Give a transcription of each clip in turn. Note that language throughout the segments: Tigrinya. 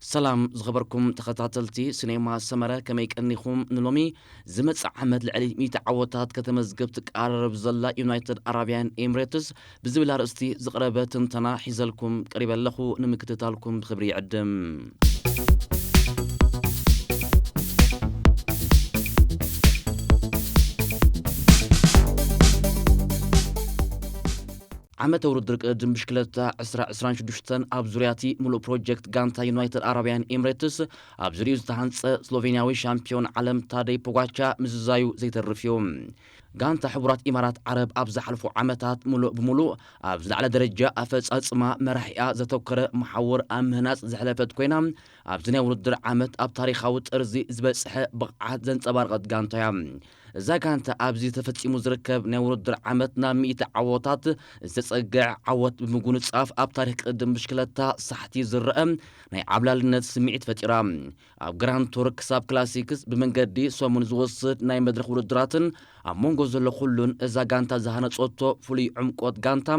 ሰላም ዝኸበርኩም ተኸታተልቲ ሲኔማ ሰመረ፣ ከመይ ቀኒኹም? ንሎሚ ዝመጽእ ዓመት ልዕሊ ሚእቲ ዓወታት ከተመዝግብ ትቃረብ ዘላ ዩናይትድ ኣረብያን ኤምሬትስ ብዝብል ኣርእስቲ ዝቐረበ ትንተና ሒዘልኩም ቀሪበ ኣለኹ። ንምክትታልኩም ብኽብሪ ይዕድም። ዓመተ ውድድር ቅድድም ብሽክለታ ዕስራ ዕስራን ሽዱሽተን ኣብ ዙርያ እቲ ምሉእ ፕሮጀክት ጋንታ ዩናይትድ ኣረብያን ኤምሬትስ ኣብ ዙርያኡ ዝተሃንጸ ስሎቬንያዊ ሻምፒዮን ዓለም ታደይ ፖጋቻ ምዝዛዩ ዘይተርፍ እዩ። ጋንታ ሕቡራት ኢማራት ዓረብ ኣብ ዝሓለፉ ዓመታት ምሉእ ብምሉእ ኣብ ዝለዓለ ደረጃ ኣፈጻጽማ መራሒኣ ዘተኮረ መሓውር ኣብ ምህናጽ ዘሕለፈት ኮይና፣ ኣብዚ ናይ ውድድር ዓመት ኣብ ታሪኻዊ ጥርዚ ዝበጽሐ ብቕዓት ዘንጸባረቐት ጋንታ እያ። እዛ ጋንታ ኣብዚ ተፈጺሙ ዝርከብ ናይ ውድድር ዓመት ናብ ሚእቲ ዓወታት ዝተጸግዐ ዓወት ብምጉንጻፍ፣ ኣብ ታሪኽ ቅድድም ብሽክለታ ሳሕቲ ዝረአ ናይ ዓብላልነት ስምዒት ፈጢራ። ኣብ ግራንድ ቱር ክሳብ ክላሲክስ ብመንገዲ ሰሙን ዝወስድ ናይ መድረኽ ውድድራትን ኣብ መንጎ ዘሎ ኩሉን እዛ ጋንታ ዝሃነጾቶ ፍሉይ ዕምቆት ጋንታ፣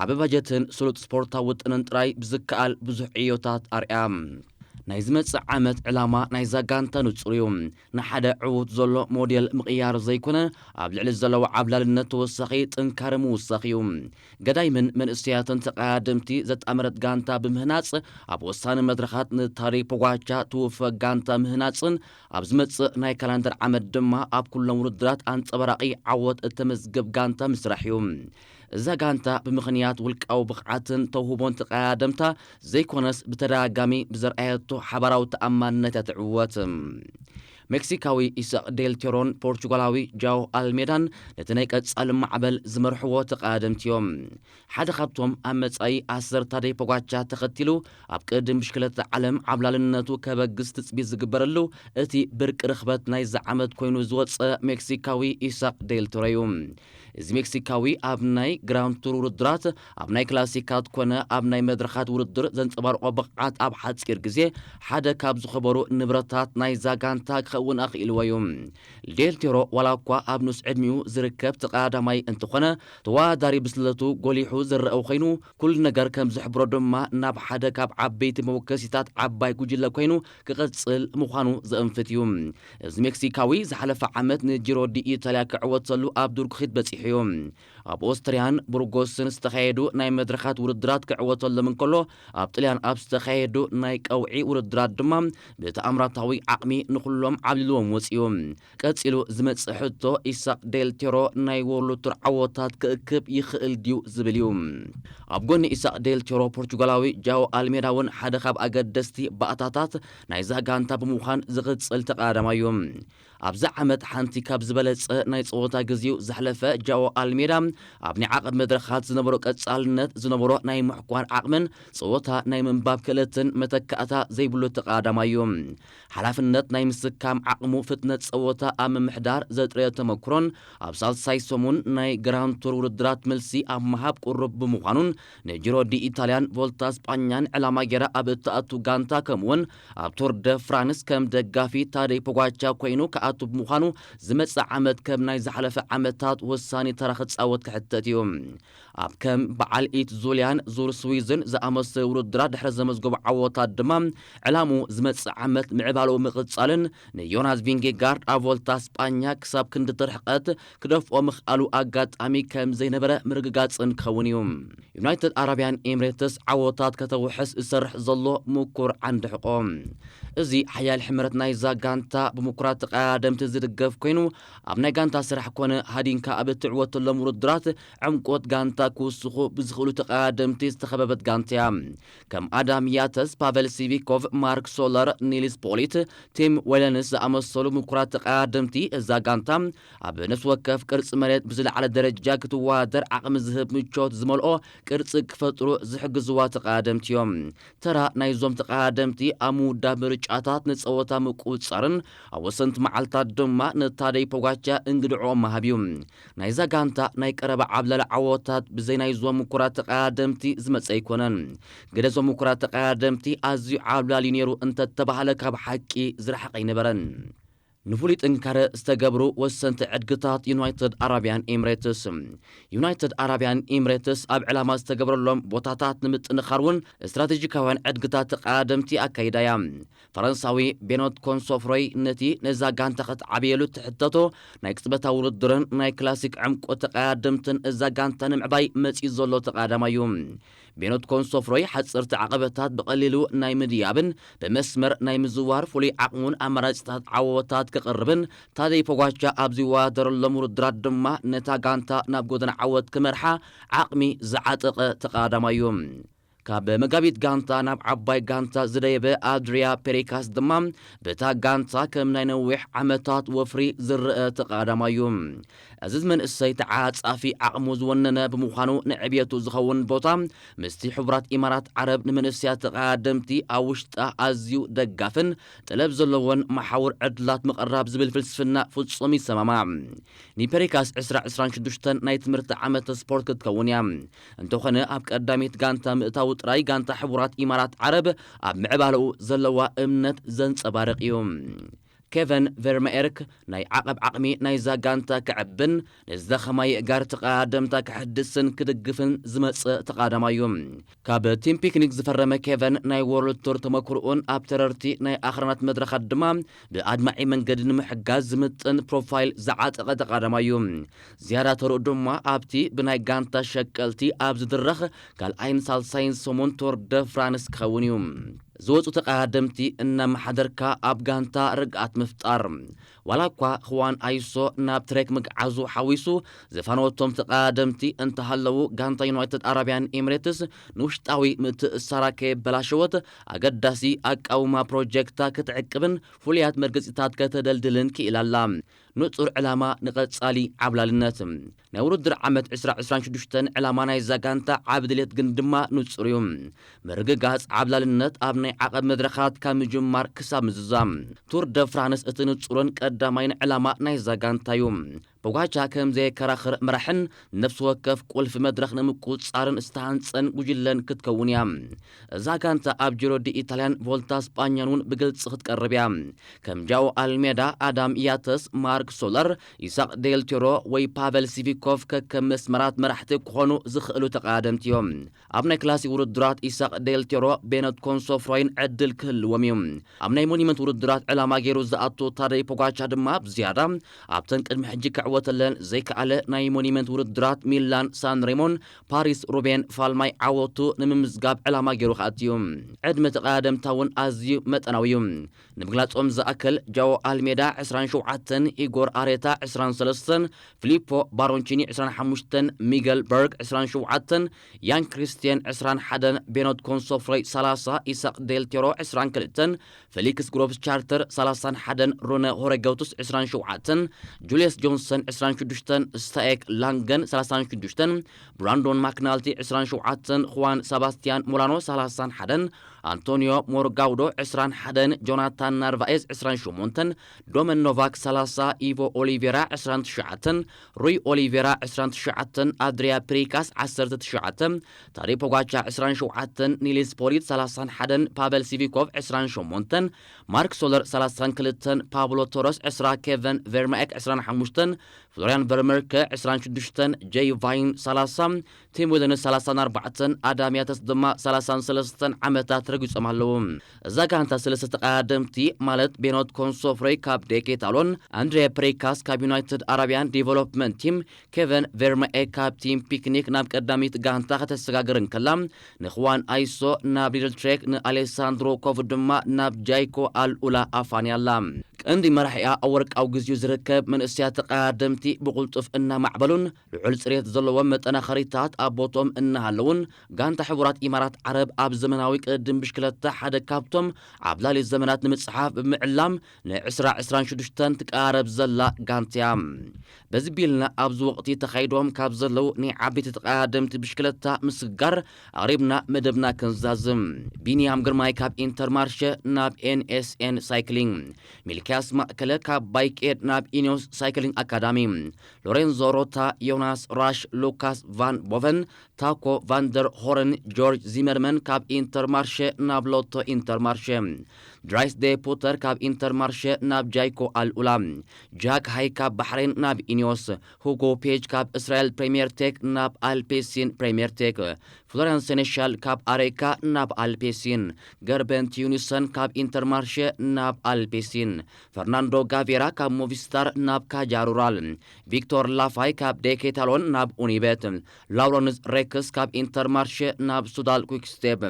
ዓቢ ባጀትን ስሉጥ ስፖርታዊ ውጥንን ጥራይ ብዝከኣል ብዙሕ ዕዮታት ኣርያ። ናይ ዝመጽእ ዓመት ዕላማ ናይዛ ጋንታ ንጹር እዩ። ንሓደ ዕዉት ዘሎ ሞዴል ምቕያር ዘይኮነ፣ ኣብ ልዕሊ ዘለዎ ዓብላልነት ተወሳኺ ጥንካረ ምውሳኽ እዩ። ገዳይምን መንእሰያትን ተቐዳደምቲ ዘጣመረት ጋንታ ብምህናጽ፣ ኣብ ወሳኒ መድረኻት ንታደይ ፖጋቻ ትውፈ ጋንታ ምህናጽን፣ ኣብ ዝመጽእ ናይ ካላንደር ዓመት ድማ ኣብ ኩሎም ውድድራት ኣንጸባራቒ ዓወት እተመዝግብ ጋንታ ምስራሕ እዩ። እዛ ጋንታ ብምኽንያት ውልቃዊ ብቕዓትን ተውህቦን ተቐዳደምታ ዘይኮነስ፣ ብተደጋጋሚ ብዘርኣየቶ ሓባራዊ ተኣማንነት እያ ትዕወት። ሜክሲካዊ ኢሳቕ ዴል ቴሮን ፖርቹጋላዊ ጃው ኣልሜዳን ነቲ ናይ ቀጻሊ ማዕበል ዝመርሕዎ ተቐዳደምቲ እዮም። ሓደ ካብቶም ኣብ መጻኢ ኣሰር ታደይ ፖጋቻ ተኸቲሉ ኣብ ቅድም ብሽክለታ ዓለም ዓብላልነቱ ከበግስ ትጽቢት ዝግበረሉ እቲ ብርቂ ርኽበት ናይዚ ዓመት ኮይኑ ዝወጸ ሜክሲካዊ ኢሳቕ ዴል ቴሮ እዩ። እዚ ሜክሲካዊ ኣብ ናይ ግራንድ ቱር ውድድራት፣ ኣብ ናይ ክላሲካት ኮነ ኣብ ናይ መድረኻት ውድድር ዘንጸባርቆ ብቕዓት ኣብ ሓጺር ግዜ ሓደ ካብ ዝኸበሩ ንብረታት ናይዛ ጋንታ ክኸውን ኣኽኢልዎ እዩ። ዴል ቴሮ ዋላ እኳ ኣብ ንኡስ ዕድሚኡ ዝርከብ ተቐዳዳማይ እንተኾነ፣ ተወዳዳሪ ብስለቱ ጎሊሑ ዝረአ ኮይኑ፣ ኩሉ ነገር ከም ዝሕብሮ ድማ ናብ ሓደ ካብ ዓበይቲ መወከሲታት ዓባይ ጉጅለ ኮይኑ ክቐጽል ምዃኑ ዘእንፍት እዩ። እዚ ሜክሲካዊ ዝሓለፈ ዓመት ንጂሮ ዲ ኢታልያ ክዕወተሉ ኣብ ድርኩኺት በጺሑ እዩ። ኣብ ኦስትርያን ብሩጎስን ዝተኻየዱ ናይ መድረኻት ውድድራት ክዕወተሎም እንከሎ፣ ኣብ ጥልያን ኣብ ዝተኻየዱ ናይ ቀውዒ ውድድራት ድማ ብተኣምራታዊ ዓቕሚ ንኹሎም ዓብሊልዎም ወጺኡ። ቀጺሉ ዝመጽእ ሕቶ፣ ኢሳቕ ዴል ቴሮ ናይ ወርልድ ቱር ዓወታት ክእክብ ይኽእል ድዩ ዝብል እዩ። ኣብ ጎኒ ኢሳቕ ዴል ቴሮ፣ ፖርቹጋላዊ ጃኦ ኣልሜዳ እውን ሓደ ካብ ኣገደስቲ ባእታታት ናይዛ ጋንታ ብምዃን ዝቕጽል ተቐዳዳማይ እዩ። ኣብዚ ዓመት ሓንቲ ካብ ዝበለጸ ናይ ጸወታ ግዜኡ ዘሕለፈ ጃኦ ኣልሜዳ፣ ኣብ ናይ ዓቐብ መድረኻት ዝነበሮ ቀጻልነት፣ ዝነበሮ ናይ ምሕኳር ዓቕምን ጸወታ ናይ ምንባብ ክእለትን መተካእታ ዘይብሉ ተቐዳዳማይ እዩ። ሓላፍነት ናይ ምስካም ዓቕሙ፣ ፍጥነት ጸወታ ኣብ ምምሕዳር ዘጥረዮ ተመክሮን ኣብ ሳልሳይ ሰሙን ናይ ግራንድ ቱር ውድድራት መልሲ ኣብ ምሃብ ቅሩብ ብምዃኑን፣ ንጂሮ ዲ ኢታልያን ቮልታ ስጳኛን ዕላማ ገይራ ኣብ እትኣቱ ጋንታ፣ ከምኡውን ኣብ ቱር ደ ፍራንስ ከም ደጋፊ ታደይ ፖጋቻ ኮይኑ ክኣቱ ብምዃኑ፣ ዝመጽእ ዓመት ከም ናይ ዝሓለፈ ዓመታት ወሳኒ ተራ ክጻወት ክሕተት እዩ። ኣብ ከም በዓል ኢት ዙልያን ዙር ስዊዝን ዝኣመሰሉ ውድድራት ድሕሪ ዘመዝገቡ ዓወታት ድማ፣ ዕላምኡ ዝመጽእ ዓመት ምዕባለኡ ምቕጻልን ንዮናስ ቪንጌጋርድ ኣብ ቮልታ ስጳኛ ክሳብ ክንድቲ ርሕቀት ክደፍኦ ምኽኣሉ ኣጋጣሚ ከም ዘይነበረ ምርግጋጽን ክኸውን እዩ። ዩናይትድ ኣረብያን ኤምሬትስ ዓወታት ከተውሕስ ዝሰርሕ ዘሎ ምኩር ዓንዲ ሕቆ። እዚ ሓያል ሕመረት ናይዛ ጋንታ ብምኩራት ተቐዳደምቲ ዝድገፍ ኮይኑ፣ ኣብ ናይ ጋንታ ስራሕ ኮነ ሃዲንካ ኣብ እትዕወተሎም ውድድራት ዕምቆት ጋንታ ክውስኹ ብዝኽእሉ ተቐዳደምቲ ዝተኸበበት ጋንታ እያ። ከም ኣዳም ያተስ፣ ፓቨል ሲቪኮቭ፣ ማርክ ሶለር፣ ኒልስ ፖሊት፣ ቲም ዌለንስ ዝኣመሰሉ ምኩራት ተቐዳደምቲ እዛ ጋንታ፣ ኣብ ነፍሲ ወከፍ ቅርጺ መሬት ብዝለዓለ ደረጃ ክትወዳደር ዓቕሚ ዝህብ ምቾት ዝመልኦ ቅርጺ ክፈጥሩ ዝሕግዝዋ ተቐዳደምቲ እዮም። ተራ ናይዞም ተቐዳደምቲ ኣብ ምውዳብ ምርጫታት፣ ንጸወታ ምቁጽጻርን ኣብ ወሰንቲ መዓልታት ድማ ንታደይ ፖጋቻ እንግድዕኦ ምሃብ እዩ። ናይዛ ጋንታ ናይ ቀረባ ዓብላሊ ዓወታት ብዘይ ናይዞም ምኩራት ተቐዳደምቲ ዝመጸ ኣይኮነን። ገለ ዞም ምኩራት ተቐዳደምቲ ኣዝዩ ዓብላሊ ነይሩ እንተተባህለ፣ ካብ ሓቂ ዝረሓቐ ኣይነበረን። ንፍሉይ ጥንካረ ዝተገብሩ ወሰንቲ ዕድግታት ዩናይትድ ኣረብያን ኤምሬትስ። ዩናይትድ ኣረብያን ኤምሬትስ ኣብ ዕላማ ዝተገብረሎም ቦታታት ንምጥንኻር እውን ስትራቴጂካውያን ዕድግታት ተቐዳደምቲ ኣካይዳ እያ። ፈረንሳዊ ቤኖት ኮንሶፍሮይ ነቲ ነዛ ጋንታ ክትዓብየሉ ትሕተቶ ናይ ቅጽበታዊ ውድድርን ናይ ክላሲክ ዕምቆ ተቐዳደምትን እዛ ጋንታ ንምዕባይ መጺኡ ዘሎ ተቐዳዳማይ እዩ። ቤኖት ኮንሶፍሮይ ሓጸርቲ ዓቐበታት ብቐሊሉ ናይ ምድያብን ብመስመር ናይ ምዝዋር ፍሉይ ዓቕሙን ኣማራጺታት ዓወታት ከቕርብን ታደይ ፖጋቻ ኣብ ዝወዳደረሎም ውድድራት ድማ ነታ ጋንታ ናብ ጎደና ዓወት ክመርሓ ዓቕሚ ዝዓጠቐ ተቐዳዳማይ እዩ። ካብ መጋቢት ጋንታ ናብ ዓባይ ጋንታ ዝደየበ ኣድሪያ ፔሪካስ ድማ በታ ጋንታ ከም ናይ ነዊሕ ዓመታት ወፍሪ ዝረአ ተቐዳዳማይ እዩ። እዚ መንእሰይ ተዓጻፊ ዓቕሙ ዝወነነ ብምዃኑ ንዕብየቱ ዝኸውን ቦታ ምስቲ ሕቡራት ኢማራት ዓረብ ንመንእሰያት ተቐዳደምቲ ኣብ ውሽጣ ኣዝዩ ደጋፍን ጥለብ ዘለዎን መሓውር ዕድላት ምቕራብ ዝብል ፍልስፍና ፍጹም ይሰማማዕ። ንፔሪካስ ዕስራ ዕስራን ሽዱሽተን ናይ ትምህርቲ ዓመት ስፖርት ክትከውን እያ። እንተኾነ ኣብ ቀዳሚት ጋንታ ምእታው ጥራይ ጋንታ ሕቡራት ኢማራት ዓረብ ኣብ ምዕባለኡ ዘለዋ እምነት ዘንጸባርቕ እዩ። ኬቨን ቨርማኤርክ ናይ ዓቐብ ዓቕሚ ናይዛ ጋንታ ክዕብን ንዝደኸማ የእጋር ተቐዳደምታ ክሕድስን ክድግፍን ዝመጽእ ተቐዳዳማይ እዩ። ካብ ቲም ፒክኒክ ዝፈረመ ኬቨን ናይ ወርልድ ቱር ተመክሮኡን ኣብ ተረርቲ ናይ ኣኽራናት መድረኻት ድማ ብኣድማዒ መንገዲ ንምሕጋዝ ዝምጥን ፕሮፋይል ዝዓጠቐ ተቐዳዳማይ እዩ። ዝያዳ ተርኡ ድማ ኣብቲ ብናይ ጋንታ ሸቀልቲ ኣብ ዝድረኽ ካልኣይን ሳልሳይን ሰሙን ቱር ደ ፍራንስ ክኸውን እዩ። ዝወጹ ተቐዳደምቲ እናመሓደርካ ኣብ ጋንታ ርግኣት ምፍጣር። ዋላ እኳ ኽዋን ኣይሶ ናብ ትሬክ ምግዓዙ ሓዊሱ ዝፋነወቶም ተቐዳደምቲ እንተሃለዉ፣ ጋንታ ዩናይትድ ኣረብያን ኤምሬትስ ንውሽጣዊ ምትእስሳራ ከየበላሸወት ኣገዳሲ ኣቃውማ ፕሮጀክታ ክትዕቅብን ፍሉያት መርገጺታት ከተደልድልን ክኢላ ኣላ። ንጹር ዕላማ ንቐጻሊ ዓብላልነት። ናይ ውድድር ዓመት ዕስራ ዕስራን ሽዱሽተን ዕላማ ናይዛ ጋንታ ዓቢ ድሌት ግን ድማ ንጹር እዩ። ምርግጋጽ ዓብላልነት ኣብ ናይ ዓቐብ መድረኻት ካብ ምጅማር ክሳብ ምዝዛም። ቱር ደ ፍራንስ እቲ ንጹርን ቀዳማይን ዕላማ ናይዛ ጋንታ እዩ። ፖጋቻ ከም ዘየከራኽር መራሕን ነፍሲ ወከፍ ቁልፊ መድረኽ ንምቁጽጻርን ዝተሃንጸን ጉጅለን ክትከውን እያ። እዛ ጋንታ ኣብ ጂሮ ዲ ኢታልያን ቮልታ ስጳኛን እውን ብግልጺ ክትቀርብ እያ። ከም ጃኦ ኣልሜዳ፣ ኣዳም ያተስ፣ ማርክ ሶለር፣ ኢሳቅ ዴል ቴሮ ወይ ፓቨል ሲቪኮቭ ከከም መስመራት መራሕቲ ክኾኑ ዝኽእሉ ተቐዳደምቲ እዮም። ኣብ ናይ ክላሲክ ውድድራት ኢሳቅ ዴል ቴሮ፣ ቤነት ኮንሶፍሮይን ዕድል ክህልዎም እዩ። ኣብ ናይ ሞኒመንት ውድድራት ዕላማ ገይሩ ዝኣቱ ታደይ ፖጋቻ ድማ ብዝያዳ ኣብተን ቅድሚ ሕጂ ክዕወተለን ዘይከኣለ ናይ ሞኒመንት ውድድራት ሚላን ሳን ሬሞን ፓሪስ ሩቤን ፋልማይ ዓወቱ ንምምዝጋብ ዕላማ ገይሩ ክኣቱ እዩ። ዕድመ ተቐዳደምታ እውን ኣዝዩ መጠናዊ እዩ። ንምግላጾም ዝኣክል ጃኦ ኣልሜዳ ዕስራን ሸውዓተን፣ ኢጎር ኣሬታ ዕስራን ሰለስተን፣ ፊሊፖ ባሮንቺኒ ዕስራን ሓሙሽተን፣ ሚገል በርግ ዕስራን ሸውዓተን፣ ያን ክሪስቲያን ዕስራን ሓደን፣ ቤኖት ኮንሶፍሮይ ሰላሳ፣ ኢሳቅ ዴል ቴሮ ዕስራን ክልተን፣ ፌሊክስ ግሮቭስ ቻርተር ሰላሳን ሓደን፣ ሩነ ሆረገውቱስ ዕስራን ሸውዓተን፣ ጁልየስ ጆንሰን ዕስራን ሽዱሽተን፣ ስታኤክ ላንገን ሰላሳን ሽዱሽተን፣ ብራንዶን ማክናልቲ ዕስራን ሸውዓተን፣ ኹዋን ሰባስቲያን ሞላኖ ሰላሳን ሓደን፣ ኣንቶኒዮ ሞርጋውዶ ዕስራን ሓደን፣ ጆናታን ናርቫኤዝ ዕስራን ሸሞንተን፣ ዶመን ኖቫክ ሰላሳ፣ ኢቮ ኦሊቬራ ዕስራን ትሽዓተን፣ ሩይ ኦሊቬራ ዕስራን ትሽዓተን፣ ኣድሪያ ፕሪካስ ዓሰርተ ትሽዓተ፣ ታዴ ፖጋቻ ዕስራን ሸውዓተን፣ ኒልስ ፖሊት ሰላሳን ሓደን፣ ፓቨል ሲቪኮቭ ዕስራን ሸሞንተን፣ ማርክ ሶለር ሰላሳን ክልተን፣ ፓብሎ ቶረስ ዕስራ፣ ኬቨን ቨርማኤክ ዕስራን ሓሙሽተን፣ ፍሎርያን ቨርመርከ ዕስራን ሽዱሽተን፣ ጀይ ቫይን ሰላሳ፣ ቲም ዊለንስ ሰላሳን ኣርባዕተን፣ ኣዳም ያተስ ድማ ሰላሳን ሰለስተን ዓመታት ረጊጾም ኣለዉ። እዛ ጋንታ ሰለስተ ተቐዳደምቲ ማለት ቤኖት ኮንሶፍሮይ ካብ ዴኬታሎን፣ ኣንድሬ ፕሬካስ ካብ ዩናይትድ ኣረብያን ዲቨሎፕመንት ቲም፣ ኬቨን ቨርማኤ ካብ ቲም ፒክኒክ ናብ ቀዳሚት ጋንታ ከተሰጋግር እንከላ፣ ንኽዋን ኣይሶ ናብ ሊድል ትሬክ፣ ንኣሌሳንድሮ ኮቭ ድማ ናብ ጃይኮ ኣልኡላ ኣፋንያ ኣላ። ቀንዲ መራሒኣ ኣብ ወርቃዊ ግዜኡ ዝርከብ መንእሰያት ተቐዳደምቲ ብቕልጡፍ እናማዕበሉን ልዑል ጽሬት ዘለዎም መጠናኸሪታት ኣብ ቦትኦም እናሃለዉን፣ ጋንታ ሕቡራት ኢማራት ዓረብ ኣብ ዘመናዊ ቅድድም ብሽክለታ ሓደ ካብቶም ዓብላሊ ዘመናት ንምጽሓፍ ብምዕላም ንዕስራ ዕስራን ሽዱሽተን ትቀራረብ ዘላ ጋንታ እያ። በዚ ቢልና ኣብዚ ወቕቲ ተኻይዶም ካብ ዘለዉ ናይ ዓበይቲ ተቐዳደምቲ ብሽክለታ ምስግጋር ኣቕሪብና መደብና ክንዛዝም። ቢንያም ግርማይ ካብ ኢንተርማርሸ ናብ ኤንኤስኤን ሳይክሊንግ፣ ሚልክያስ ማእከለ ካብ ባይክ ኤድ ናብ ኢኒዮስ ሳይክሊንግ ኣካዳሚ፣ ሎሬንዞ ሮታ፣ ዮናስ ራሽ፣ ሉካስ ቫን ቦቨን፣ ታኮ ቫንደር ሆረን፣ ጆርጅ ዚመርመን ካብ ኢንተርማርሸ ናብ ሎቶ ኢንተርማርሸ፣ ድራይስ ዴ ፖተር ካብ ኢንተርማርሸ ናብ ጃይኮ ኣልኡላ፣ ጃክ ሃይ ካብ ባሕሬን ናብ ኢኒዮስ፣ ሁጎ ፔጅ ካብ እስራኤል ፕሬምየር ቴክ ናብ ኣልፔሲን ፕሬምየር ቴክ፣ ፍሎሪያን ሴኔሻል ካብ ኣሬካ ናብ ኣልፔሲን፣ ገርበንት ዩኒሰን ካብ ኢንተርማርሸ ናብ ኣልፔሲን፣ ፈርናንዶ ጋቬራ ካብ ሞቪስታር ናብ ካጃ ሩራል፣ ቪክቶር ላፋይ ካብ ዴኬታሎን ናብ ኡኒቤት፣ ላውረንስ ሬክስ ካብ ኢንተርማርሸ ናብ ሱዳል ኩክስቴፕ፣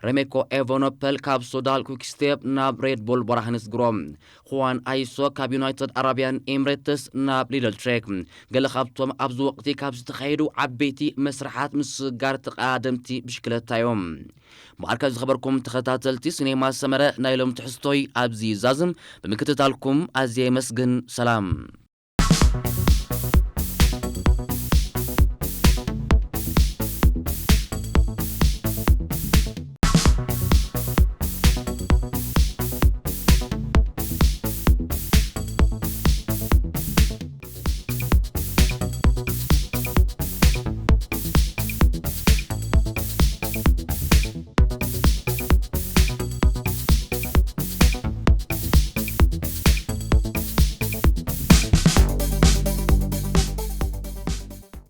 ሬሜኮ ኤቨኖፐል ካብ ሱዳል ኩክስቴፕ ናብ ሬድቡል ቦራህንስ ግሮም፣ ኹዋን ኣይሶ ካብ ዩናይትድ ኣረቢያን ኤምሬትስ ናብ ሊደል ትሬክ፣ ገለ ካብቶም ኣብዚ ወቕቲ ካብ ዝተኻየዱ ዓበይቲ መስርሓት ምስግጋር ተቐዳደምቲ ብሽክለታ እዮም። ማዕርከ ዝኸበርኩም ተኸታተልቲ ሲኔማ ሰመረ፣ ናይ ሎም ትሕዝቶይ ኣብዚ ይዛዝም። ብምክትታልኩም ኣዝየ የመስግን። ሰላም።